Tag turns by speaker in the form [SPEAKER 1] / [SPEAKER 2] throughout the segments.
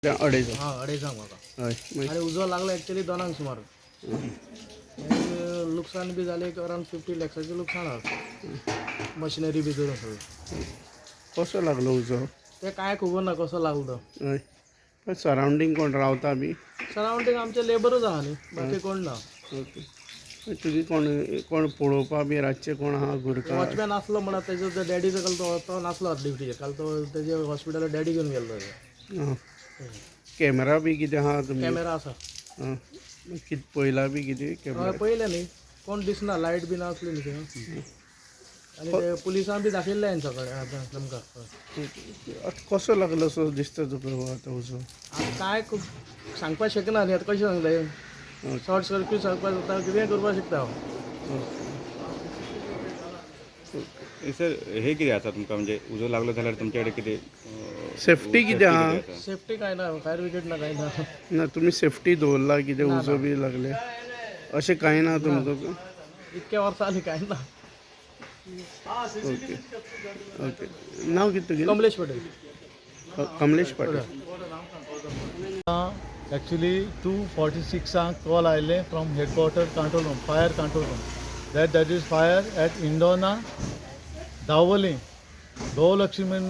[SPEAKER 1] अडेजांक.
[SPEAKER 2] हां, अडेजांक म्हाका.
[SPEAKER 1] हय.
[SPEAKER 2] आनी उजो लागलो एक्चुअली 2 सुमार. मागीर लुकसाण बी जालें एक अरावंड 50 लॅक्साचें लुकसाण आसा, मशिनरी बी धरून सगळें.
[SPEAKER 1] कसो लागलो उजो?
[SPEAKER 2] तें कांय खबर ना कसो लागलो तो.
[SPEAKER 1] हय, सरावंडींग कोण रावता बी?
[SPEAKER 2] सरावंडींग आमचे लेबरूच आहा न्ही, बाकी कोण ना.
[SPEAKER 1] ओके, तुगे कोण कोण पळोवपा बी रातचे कोण आहा गुरखा?
[SPEAKER 2] वॉचमॅन आसलो म्हणा, तेजो डॅडीचो काल तो तो नासलो ड्युटीचेर काल, तो तेजे हॉस्पिटलार डॅडी घेवन गेल्लो.
[SPEAKER 1] आं, कॅमेरा बी कितें आहा तुमगे?
[SPEAKER 2] कॅमेरा आसा.
[SPEAKER 1] आं, कितें पळयला बी कितें कॅमेरा?
[SPEAKER 2] हय, पळयलें न्ही, कोण दिसना, लायट बी नासली न्ही थंय. आनी ते पुलिसां बी दाखयल्लें हांवें सकाळीं आतां तुमकां, हय.
[SPEAKER 1] आतां कसो लागलो असो दिसता तुका हो आतां उजो?
[SPEAKER 2] आतां कांय सांगपाक शकना न्ही, आतां कशें सांगलें, शॉर्ट सर्क्यूट सांगपाक जाता, कितेंय करपाक शकता हांव.
[SPEAKER 3] सर, हे कितें आसा तुमकां, म्हणजे उजो लागलो जाल्यार तुमचे कडेन कितें
[SPEAKER 1] सेफ्टी कितें आहा?
[SPEAKER 2] सेफ्टी कांय ना, फायर ब्रिगेड ना, कांय ना.
[SPEAKER 1] ना, तुमी सेफ्टी दवरला कितें? उजो बी लागले अशें कांय ना तुमकां?
[SPEAKER 2] इतक्या वर्सां आनी कांय ना.
[SPEAKER 1] ओके ओके नांव कितें तुगेलें?
[SPEAKER 2] कमलेश पटेल.
[SPEAKER 1] कमलेश पाटील.
[SPEAKER 4] एक्चुली 2:46 कॉल आयले from headquarter control room, fire control room, that that is fire at Indona, Dabolim, Gaulaxman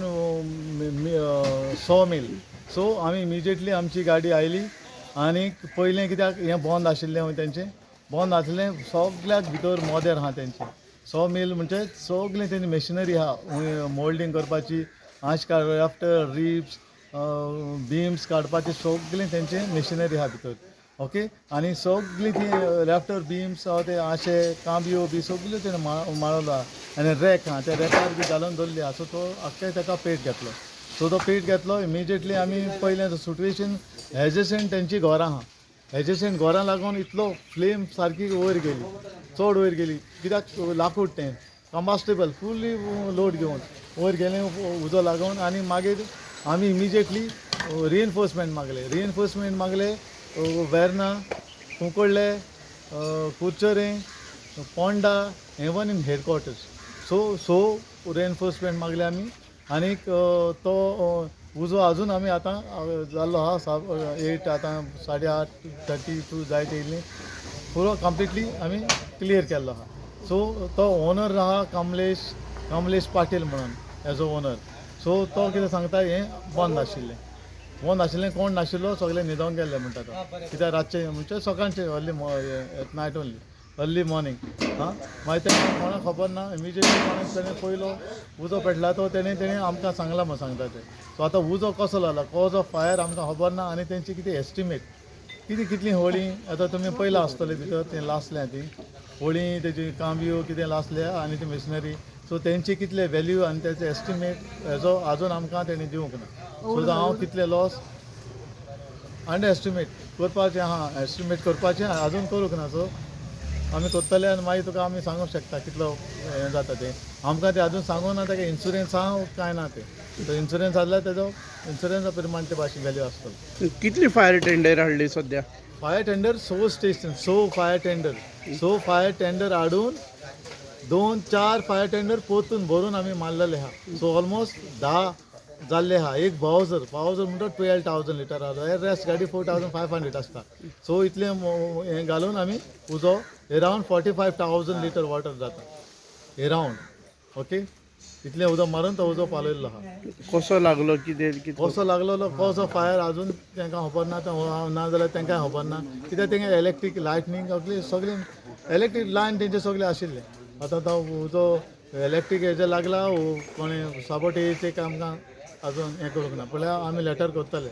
[SPEAKER 4] saw mill. So आमी इमिजिएटली आमची गाडी आयली आनी पयलें कित्याक हें बंद आशिल्लें, तेंचें बंद आसलें, सगल्याक भितर मोदेर आहा तेंचें. सॉ मिल म्हणजे सगलें तेंची मशिनरी आहा, मोल्डींग करपाची, आंश आफ्टर रिब्स बिम्स काडपाचे, सगलें तेंचें मशिनरी आहा भितर. ओके, आनी सगळीं ती रॅफ्टर बिम्स आहा, ते आशे कांबयो बी सगल्यो तेणें माळलो आहा आनी रॅक आहा, त्या रॅकार बी घालून दवरली आहा. सो तो आख्खे ताका पेट घेतलो. सो तो पेट घेतलो, इमिजिएटली आमी पयलें सिटुएशन, एजसंट तेंची घरां आहा, एजसंट घरां लागून इतलो फ्लेम सारकी वयर गेली, चड वयर गेली, कित्याक लाकूड तें कंबास्टेबल फुल्ली लोड घेवन वयर गेलें उजो लागून. आनी मागीर आमी इमिजिएटली रिएनफोर्समेंट मागले, रिएनफोर्समेंट मागले Verna, Cuncolim, Curchorem, Ponda, even in headquarters. So so reinforcement मागले आमी. आनीक तो उजो अजून आमी आतां जाल्लो आहा, 8, आतां 8:30, 32 जायत येयल्ली, पुरो कंप्लिटली आमी क्लियर केल्लो आहा. सो तो ओनर आहा कमलेश, कमलेश पाटील म्हणून एज अ ओनर. सो तो कितें सांगता, हें बंद आशिल्लें, बंद आशिल्लें, कोण नाशिल्लो, सगळे न्हिदोंक गेल्ले म्हणटा तो, कित्याक रातचें म्हणजे सकाळचें early night only, early morning. आं, मागीर तें कोणाक खबर ना. इमिजिएटली कोणाक तेणें पयलो उजो पेटला तो तेणें तेणें आमकां सांगलां म्हूण सांगता ते. सो आतां उजो कसो लागला, कॉज ऑफ फायर आमकां खबर ना. आनी तेंची कितें एस्टिमेट कितें, कितलीं होळी आतां तुमी पयलां आसतलें भितर, तें लासल्या ती होळी, तेजी कांबयो कितें लासल्या आनी ती मशिनरी. सो तेंची कितले वेल्यू आनी तेचे एस्टिमेट हेजो आजून आमकां तेणी दिवंक ना. सो हांव कितले लॉस अंडर एस्टिमेट करपाचें आहा, एस्टिमेट करपाचें आजून करूंक ना. सो आमी करतले आनी मागीर तुका आमी सांगूंक शकता कितलो हें जाता तें. आमकां तें आजून सांगूंक ना, ताका इन्शुरन्स आहा काय ना तें. तो इन्शुरन्स आसल्यार तेजो इन्शुरन्सा प्रमाण ते भाशेन वेल्यू आसतलो.
[SPEAKER 1] कितली फायर टेंडर हाडली सद्या?
[SPEAKER 4] फायर टेंडर स स्टेशन, स फायर टेंडर, स फायर टेंडर हाडून दोन चार फायर टेंडर परतून भरून आमी मारलेले आहा. सो ऑलमोस्ट 10 जाल्ले आहा. एक बावजर, बावजर म्हणटा 12,000 लिटर आहा, रेस्ट गाडी 4500 आसता. सो इतलें हें घालून आमी उजो एरावंड 45,000 लिटर वॉटर जाता एरावंड. ओके, इतलें उदक मारून तो उजो पालयल्लो आहा.
[SPEAKER 1] कसो लागलो, कितें कितें?
[SPEAKER 4] कसो लागलो, कॉज ऑफ फायर अजून तांकां खबर ना. ना जाल्यार तांकां खबर ना, कित्याक तांकां इलेक्ट्रीक लायटनींग सगळी सगळी इलेक्ट्रीक लायन तेंचे सगळे आशिल्ले. आतां तो उजो इलेक्ट्रीक हेजे लागला, कोणें साबोटेज, आमकां अजून हें करूंक ना. पळया, आमी लेटर करतले.